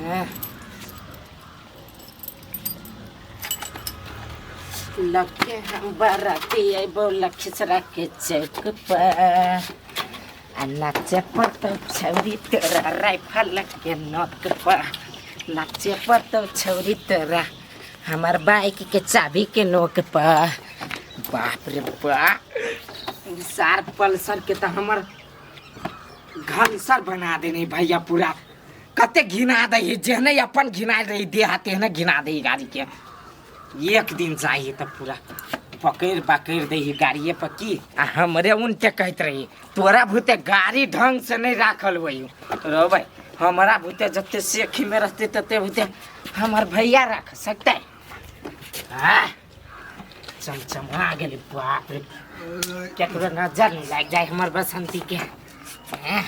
हाँ। लखे हम बराती अयबो लखीसरा के चौक पर आ नाचे पड़तौ छौरी तोरा राइफल के नोक पर नाचे पड़तौ छौरी तोरा हमर बाइक के चाबी के नोक पर। बाप रे बाप, ई सार पल्सर के तऽ हमर घनसर बना देने भैया। पूरा कते घिना दै है, जेहने अपन घिना रही देह तेहने घिना दै गाड़ी के। एक दिन जाइए तऽ पूरा पकड़ि पकड़ि दै है गाड़िए पर की। आ हमरे उनके कहैत रही तोरा भूते गाड़ी ढंग से नहीं राखल वही रो भाई, हमरा भूते जते सेखी में रहते तते भूते हमर भैया रख सकते। हाँ चमचमा गेलै। बाप रे, केकरो नजर नहीं लागि जाए हमर बसंती के। हैं?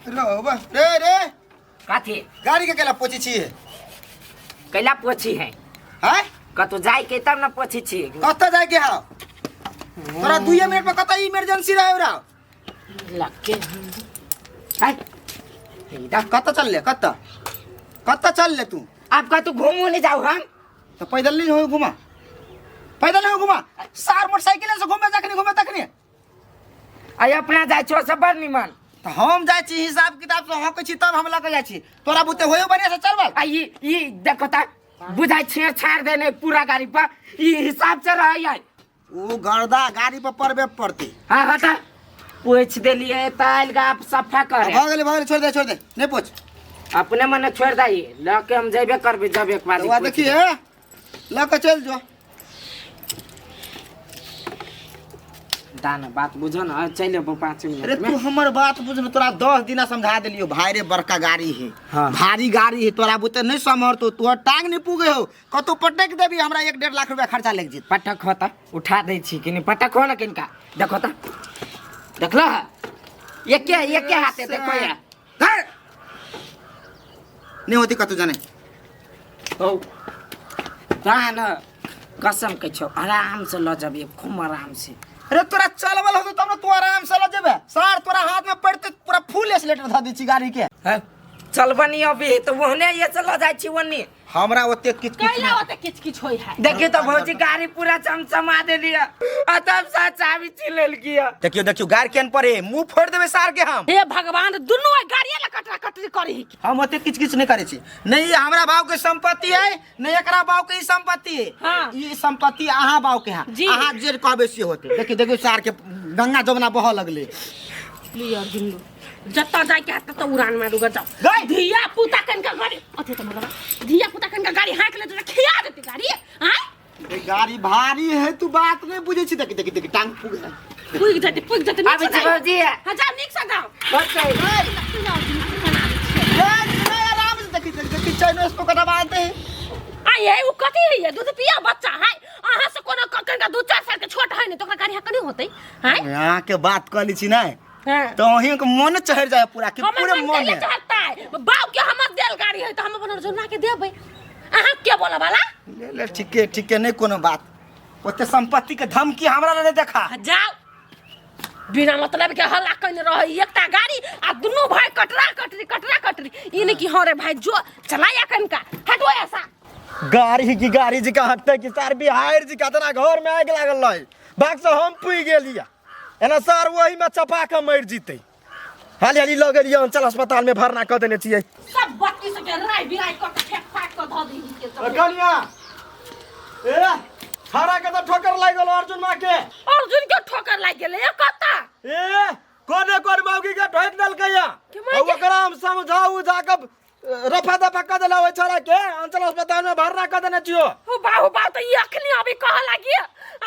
रो बा रे रे। कथी? गाड़ी के केला पोछी छी? कैला पोछी है? हैं? कतौ जाय के तब न पोछी छी। कतऽ जाय के है तोरा? 2 मिनट में कतऽ इमरजेंसी रहे रा? लगे आय इधर। कतऽ चल ले, कतऽ कतऽ चल ले तू? आप कतौ घूमू नहीं जाओ हम। तो पैदल नहीं हो घुमा, पैदल नहीं हो घुमा सार, मोटरसाइकिल से घूमे जखनी घूमे तखनी। आय अपना जाय छो सब बड़ निमन। तो हम जाइ छी हिसाब किताब से हकै छी तब हम लऽ के जाइ छी। तोरा बुते होयो बढ़िया से चलबल। आ ई देखो ता बुझाइ छेड़ छाड़ देने पूरा गाड़ी पर, ई हिसाब से रहै है। ओ गर्दा गाड़ी पर पड़बे पड़ते। हाँ हटा, पोछ देलिए ताल गा आप सफा करे। भऽ गेलै भऽ गेलै, छोड़ दे छोड़ दे, नहीं पोछ। अपने मने छोड़ दही, लऽ के हम जेबे करबे जब एक बार। तो देखिए लऽ के चल जो। दाना बात बुझो ना, चलि अबो 5 अरे मिनट तू में। हमर बात बुझ न, तोरा 10 दिना समझा देलियो भाई रे, बड़का गाड़ी है। हाँ। भारी गाड़ी है, तोरा बुते नहीं सम्हरतो, तोहर टांग नहीं पुगे हो, कतौ पटक देबी हमरा 1-1.5 लाख रुपया खर्चा लागि जेत। पटक होता उठा दै छी कि नहीं? पटक हो ना किनका, देखो ता देखलो है एके एके हाथे देखो यार। धर। नहीं होती कतौ जाने। हो दाना कसम के छौ, आराम से ल जबिए, खूब आराम से। अरे तोरा चलबल होतो तब न तू आराम से ल जेबे सार, तोरा हाथ में पड़ते पूरा फुल एक्सीलेटर धऽ दै छी गाड़ी के। हैं? चलबनी अभी तो ओहने ये चल जाइ छी ओन्नी। हमरा ओते किच किच कैला ओते किच किच होई है? देखियो तो भौजी गाड़ी पूरा चमचमा देलिए आ तब सा चाबी छीन लेलकी। देखियो देखियो गाड़ी केन पड़े, मुंह फोड़ देबे सार के हम। हे भगवान, दुनू ओइ गाड़िए ला कटरा कटरी करही। हम ओते किच किच नहीं करे छी। नहीं हमरा बाप के संपत्ति है, नहीं एकरा बाप के ई संपत्ति है। हाँ। ई संपत्ति अहाँ बाप के है। जी। अहाँ जे कहबे से होते। देखियो देखियो सार के गंगा जमुना बह लगले। लियो अर्जुन लो, जतऽ जाय के हाथ ततऽ उड़ान मारू ग जाओ। गई। धिया पुता कनका गाड़ी अथे त मगवा, धिया पुता कनका गाड़ी हाँक ले त खिया देते गाड़ी। आय ए गाड़ी भारी है, तू बात नहीं बुझे छी। देखी देखी देखी टांग फूक जाए। पुग जेते पुग जेते। आबै छी भौजी। हां जाओ, नीक से जाओ। बस सही। ए, नहीं, आराम से देखी देखी देखी चैनो इसको कटा बांधते हैं। आ ये उ कथी है? ये दूध पिया बच्चा है, अहाँ से कोनो कनका 2-4 साल के छोट है ने तो ओकरा गाड़ी हाँक नहीं होतै? आय यहाँ के बात कहली छी ना हां तो वहीं के मन चढ़ जाए पूरा कि हमर पूरे मन मन कैले है। चढ़ता है? बाप के हमर देल गाड़ी है तो हम अपन अर्जुन के देबै, अहाँ के बोला वाला? ले ले ठीके ठीके, नहीं कोनो बात, ओते संपत्ति के धमकी हमरा नहीं देखा। आ जाओ, बिना मतलब के हल्ला कने रहे एकटा गाड़ी आ दुनू भाई कटरा कटरी कटरा कटरी। ई नहीं कि हाँ रे भाई जो चलाया कनका हटो ऐसा गाड़ी की गाड़ी जी का हटते कि सार बिहार जी का तना घर में आगि लागल रहे, भाग से हम पुई गेलिया एना सर वही में चपा के मर जीते। हाली हाली लऽ गेलियै अंचल अस्पताल में भरना कऽ देने छियै। सब बत्ती सबके राय बिराय कऽ के फेंक फाक कऽ धऽ दही के सब। कनिया ए छाड़ा के तऽ ठोकर लागि गेल अर्जुन माँ के। अर्जुन के ठोकर लागि गेलै ए कत्ता? ए कोने कोन मौगी के ठोक देलकै या के माय के? ओकरा हम समझाउ जाके रफा दफा कऽ देला ओहि छौड़ा के, अंचल अस्पताल में भरना कऽ देने छियो। हो बाहु बाहु, तऽ ई अखनी अभी कहऽ लागी?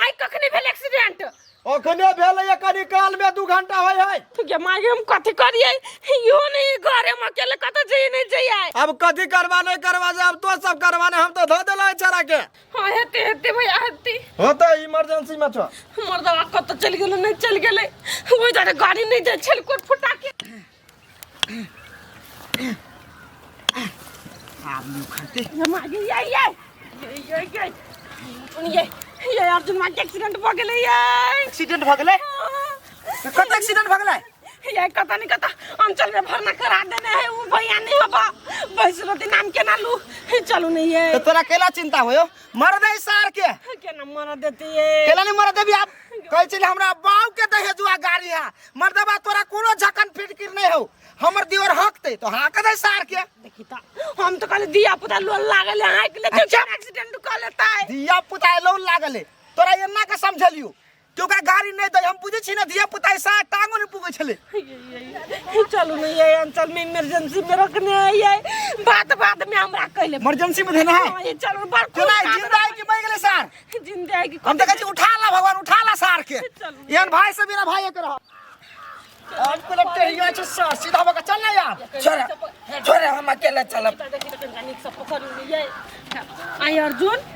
आइ कखनी भेल एक्सीडेंट? अखने भेल है, कनी काल में 2 घंटा होय है। तो गे मागे हम कथी करिए? इहो नहीं घरे में अकेले कतऽ जइए नहीं जइए। अब कथी करवा नहीं करवा से अब तो सब करवा ने, हम तो धो देला है छौड़ा के। हाँ हेते हेते भैया हेते। होते इमरजेंसी में छो। हमर दवा कतऽ चलि गेलै नहीं चलि गेलै, ओहि दुआरे गाड़ी नहीं जाइ छल कोट फुटा के। आब नहीं उखड़ते। ये मागे ये ये ये ये ये ये अर्जुन माँ के एक्सीडेंट भऽ गेलै ये। एक्सीडेंट भऽ गेलै? कत एक्सीडेंट भऽ गेलै? ये कता नहीं कता अंचल में भरना करा देने है, वो भैया नहीं होबा बैसल रहतै नाम केना लू चलू नहीं ये तो तोरा केला चिंता होयो मर दे सार के केना मर देती ये केला नहीं मर देबी आप कहै छलै हमरा बाऊ के दहेजुआ गाड़ी है मर्दबा तोरा कोनो झकन फिटकिर नहीं हो हमर दियोर हकते तो हाक दे सार के देखी ता हम तो कहले दिया पुता लोल लागल है हाँक लेते अच्छा। एक्सीडेंट कर लेता है धिया पुता लोन लागल है तोरा एना के समझलियो कि ओकरा गाड़ी नहीं दे हम बुझै छी ना धिया पुता सार टांगो नहीं पुगै छलै चलू नहीं ये अंचल में इमरजेंसी में रखने है ये बात बाद में हमरा कहले इमरजेंसी में देना है हाँ, ये चलू बड़ केना जिंदा है कि मर गेलै सार जिंदा है कि हम तो कहै छी उठा ला भगवान उठा ला सार के चलू। एहन भाई से बिना भाई के रह आज कुल टेढ़िया छै सार सीधा भऽ के चल ना यार छोड़ छोड़ हम अकेले चलब देखी तो कनिका नीक से पकड़ू नहीं ये आई अर्जुन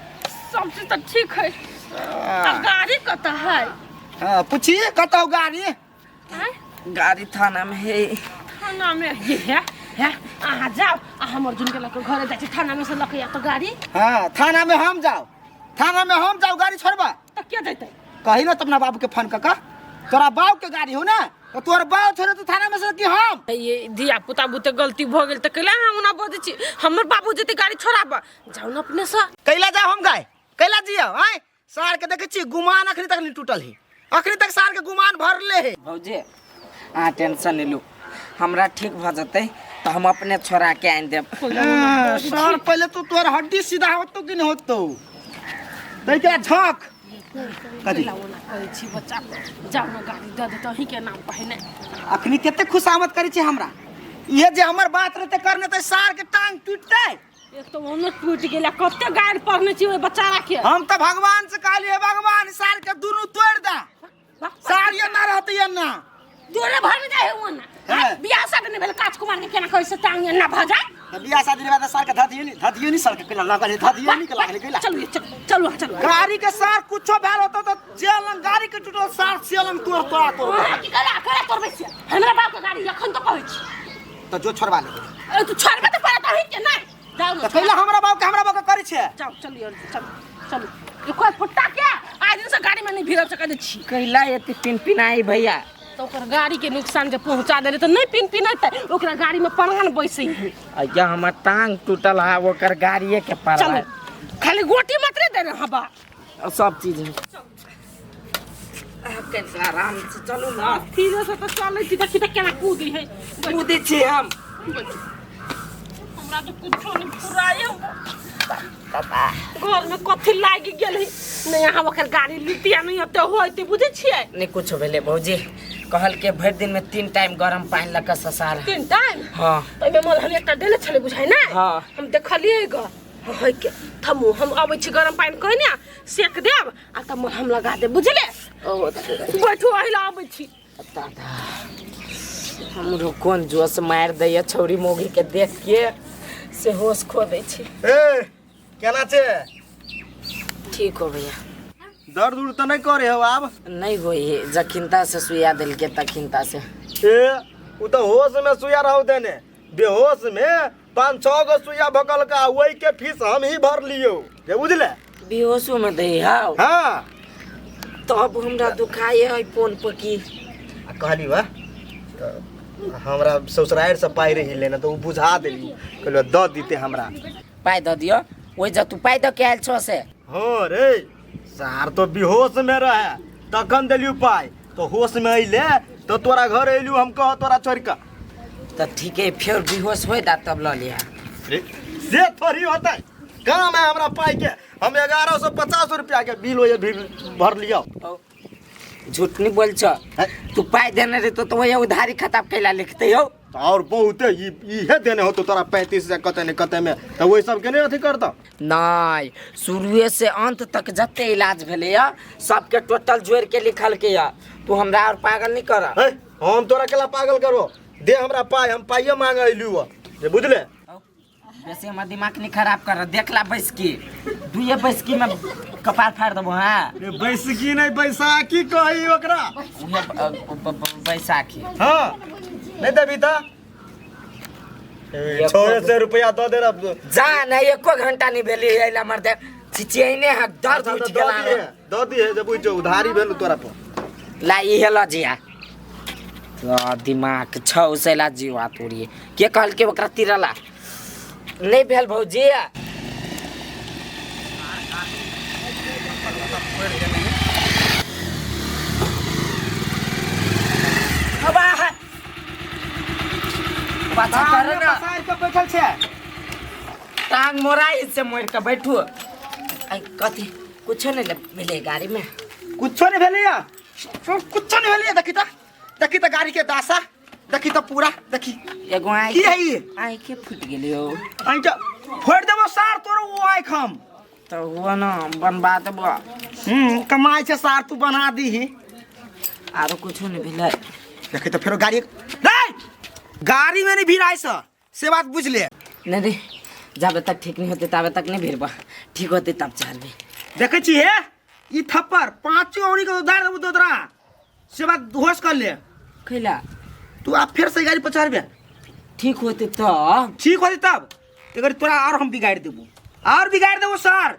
सब चीज तो ठीक है आ गाड़ी कतऽ है हाँ पूछिए कतौ गाड़ी आँय? गाड़ी थाना में है थाना में ये है है अहाँ जाओ आ हम अर्जुन के लऽ के घरे जाइ छी थाना में से लऽ के आयब तऽ गाड़ी हाँ थाना में हम जाओ थाना में हम जाओ गाड़ी छोड़बा तऽ के जैतै कही ना अपना बाबू के फोन कऽ तोरा बाप के गाड़ी हो ना तो तोहर बाप छोड़े तो थाना में से कि हम ये धिया पुता बुते गलती भऽ गेल तऽ कैला हम ओना बजै छी हमर बाबू जेतै गाड़ी छोड़ाबऽ जाउ ने अपने से कैला जाओ हम गाय कैला जियो आय सार के देखे छी गुमान अखनी तक नहीं टूटल है अखनी तक सार के गुमान भरले है भौजी अहाँ टेंशन नहीं लू हमरा ठीक भऽ जेतै तऽ हम अपने छोड़ा के आनि देब सर पहले तो तोहर हड्डी सीधा होतो कि नहीं होतो तै के झक कथी ओना कहै छी बच्चा जाउ ने गाड़ी दऽ देतै अहीँके नाम पहिने अखनी कते खुशामद करै छी हमरा इहे जे हमर बात रहते करने ते सार के टांग टूटते एक तऽ ओनो टूटि गेल आ कते गारि पढ़ने छी ओहि बच्चा के हम तो भगवान से कहलिए भगवान सार के दुनू तोड़ दे सार ये ना रहते ये ना जोरे भर में जाए ओना हाँ। बियाह शादी नहीं भेल काच कुमार के केना कहै से टांग ना भऽ जाए तो बियाह शादी के बाद सार के धदियो नहीं धदियो नहीं सार के कैला लागल है धदियो नहीं के लागल है कैला चलू चलू चलू चलू गाड़ी के सार कुछो भेल होतो तो जेलन गाड़ी के टूटल सार सेलन तोड़ तोड़ा तोड़ अहाँ की करा करा तोड़बै छियै हमरा बाप के गाड़ी एखन तो कहै छी तो जो छोड़वा ले ए, तू छोड़बे तऽ पड़त अहीं के नहि जाउ ने तो कैला हमरा बाप के करै छै जाउ चलू चलू चलू एको फुट्टा के आइ दिन से गाड़ी में नहीं भिड़ब सकै छी कैला एते पिनपिनाई भैया तऽ ओकर गाड़ी के नुकसान जे पहुंचा देले तऽ नहीं पिन पिनैतै ओकरा गाड़ी में प्राण बैसै है अय्या हमर टांग टूटल है ओकर गाड़िए के पर चलू खाली गोटी मात्रे दे रहा बा सब चीज है कैसे आराम से चलू ना धीरे से तऽ चलै छी देखी तऽ केना कूदी है कूदै छी हम हमरा तऽ कुछो नहीं फुराए घर में कथी लागि गेल है नहीं अहाँ ओकर गाड़ी लितिया नहीं होते होते बुझै छियै नहीं कुछ भेलै भौजी कहलके भरि दिन में 3 टाइम गरम पानि लऽ कऽ ससार तीन टाइम हाँ तऽ ओहिमे मलहम एकटा देने छलै बुझाइ ने हाँ। हम देखलियै ग है के थमू हम अबै छी गरम पानि कहिने सेक देब आ तब मलहम लगा देब बुझले ओ बैठू अहि लए अबै छी दादा हमरो कोन जोश मारि दैया छौरी मौगी के देख के से होश खो दै छी ए केना छै ठीक हो भैया दर्द उर्द तऽ नहि करे हो आब नहीं होई है जखिनता से सुइया देलके तखिनता से ए उ तऽ होश में सुइया रहू देने बेहोश में पाँच छः गो सुइया भकल का वही के फीस हम ही भर लियो जे बुझले बेहोशो में दै हाउ हाँ तब हमरा दुखाए है फोन पर की आ कहली वा तऽ हमरा ससुरारि से पाइ रही लेने तऽ ओ बुझा देली कहलियै दऽ दिते हमरा पाइ दऽ दियौ ओहि जब तू पाइ दऽ के आयल छौ से हाँ रे सार तो बेहोश में रहे तखन देलियौ पाइ तो होश में अइले तो तोरा घर अइलू हम कह तोरा छोड़ कऽ तऽ ठीक है फेर बेहोश होय दा तब लऽ लिहा रे, से थोड़ी होतै काम है हमरा पाइ के हम 1150 रुपया के बिल होइए भी भर लियौ झूठ नहीं बोल छ तू पाइ देने रहे तो वही उधारी खाता कैला लिखते हो और बहुते इहे देने होतो तोरा 35,000 कते ने कते में तऽ ओहि सबके नहि अथी करतौ नहीं शुरुए से अंत तक जते इलाज भेलै या सबके टोटल जोड़ के लिखल के या तू हमरा और पागल नहीं कर हे हम तोरा केला पागल करबो दे हमरा पाइ हम पाइए मांगे अइलू हँ जे बुझले वैसे हमर दिमाग नहीं खराब कर देखला बैसकी दुए बैसकी में कपार फाड़ देबो हाँ रे बैसकी नहीं बैसाखी कही ओकरा उहे बैसाखी हाँ नहीं देबी तऽ 600 रुपया दऽ दे रह जा नहीं एको घंटा नहीं भेली अइला मर दे छिचियने हक दर्द उठ गेला रे। दऽ दिहे जब बुझ जो उधारी भेल तोरा पर ला इहे ल जिया तो दिमाग छौ से ला जीवा तोरी के कहल के ओकरा तिरला नहीं भेल भौजी। अब आ पाछा कर ना। पसार के बैठल छै। टांग मोराई से मोड़ के बैठू। आई कथी कुछो नहीं मिले गाड़ी में। कुछो नहीं भेलैया, कुछो नहीं भेलैया। देखी त, देखी त गाड़ी के दासा, देखी त पूरा देखी। एगो आई की है ई? आई के फूट गेलियो। आई के फोड़ देबो सार तोरो वो आँख हम। तो वो ना बनबा देबो। कमाई छै सार, तू बना दीही। आरो कुछो नहीं भेलै। देखी त फेरो गाड़ी रे, गाड़ी में नहीं भीड़ आइ से बात बुझ ले। नहीं रे, जब तक ठीक नहीं होते तब तक नहीं भीड़बा, ठीक होते तब चलबे। देखै छी हे ई थप्पड़ पांचो औरी के उधार देबो दोदरा, से बात होश कर ले। कैला तू आप फिर से गाड़ी पर चढ़बे? ठीक होते तब। ठीक होते तब अगर तोरा और हम बिगाड़ देबो, और बिगाड़ देबो सर,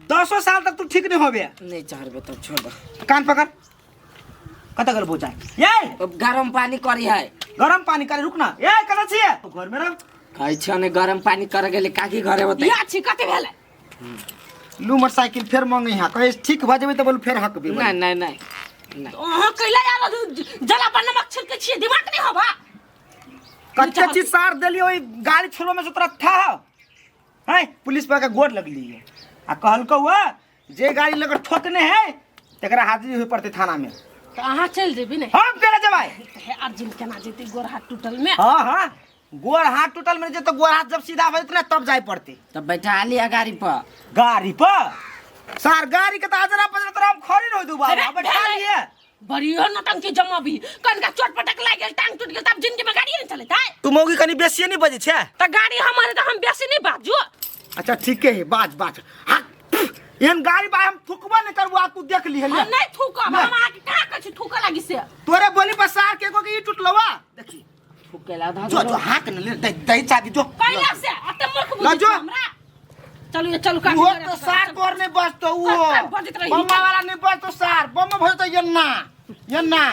10 साल तक तू ठीक नहीं होबे। नहीं चढ़बे तब छोड़ दो। कान पकड़, कत गेल बोचा ये? अब गरम पानी करी है। गरम पानी करे, रुक ना। ए कत छिए? घर में रह। कहै छियो ने गरम पानी करे गेले काकी घरे होते। या छी कते भेलै? लू मोटरसाइकिल फेर मंगे हा, कहे ठीक भ जेबै त बोल फेर हक बे। नहीं नहीं नहीं नहीं। अहाँ कैला यार जला पर नमक छिड़के छिए, दिमाग नहीं होबा। कच्चा चीज सार देली ओई गाड़ी छोड़ो में से तोरा था है। पुलिस पर के गोड़ लगली आ कहलकौ हुआ जे गाड़ी लगर ठोकने है तकरा हाजिरी होय पड़ते थाना में। त अहाँ चल जेबी ने? हम केना जेबै? हे अर्जुन केना जेतै गोड़ हाथ टूटल में? हां हां, गोड़ हाथ टूटल में जे त गोड़ हाथ जब सीधा भ जेतै ने तब जाय पड़ते। तब बैठा लिया गाड़ी पर। गाड़ी पर सार गाड़ी के त आजरा पजरा तोरा हम खड़ी रह दू बाबा, बैठा लिए। बड़ी हो नौटंकी जमाबी, कनका चोट पटक लाग गेल, टांग टूट गेल तब जिंदगी में गाड़ी नहीं चलेतै। तू मौगी कनी बेसी नहीं बजै छै? त गाड़ी हमर त हम बेसी नहीं बाजू। अच्छा ठीके है, बाज बाज। हां एहन गाड़ी बा हम थुकबो नहीं करबो, आ तू देख ली। हम नहीं थुकब, हम आके का कहै छी थुके लागी से? तोरे बोली पर सार के एगो के ई टूटलवा देखी। थुकेला धा जो जो हाक न ले, दही चाबी जो। कैला से अते मूर्ख बुझै जो। हमरा। चलू ये चलू काकी वो घरे तो सार तोर नहीं बचतो, वो बजत रही। बम्मा वाला नहीं बचतो सार, बम्मा भजतो यन्ना यन्ना।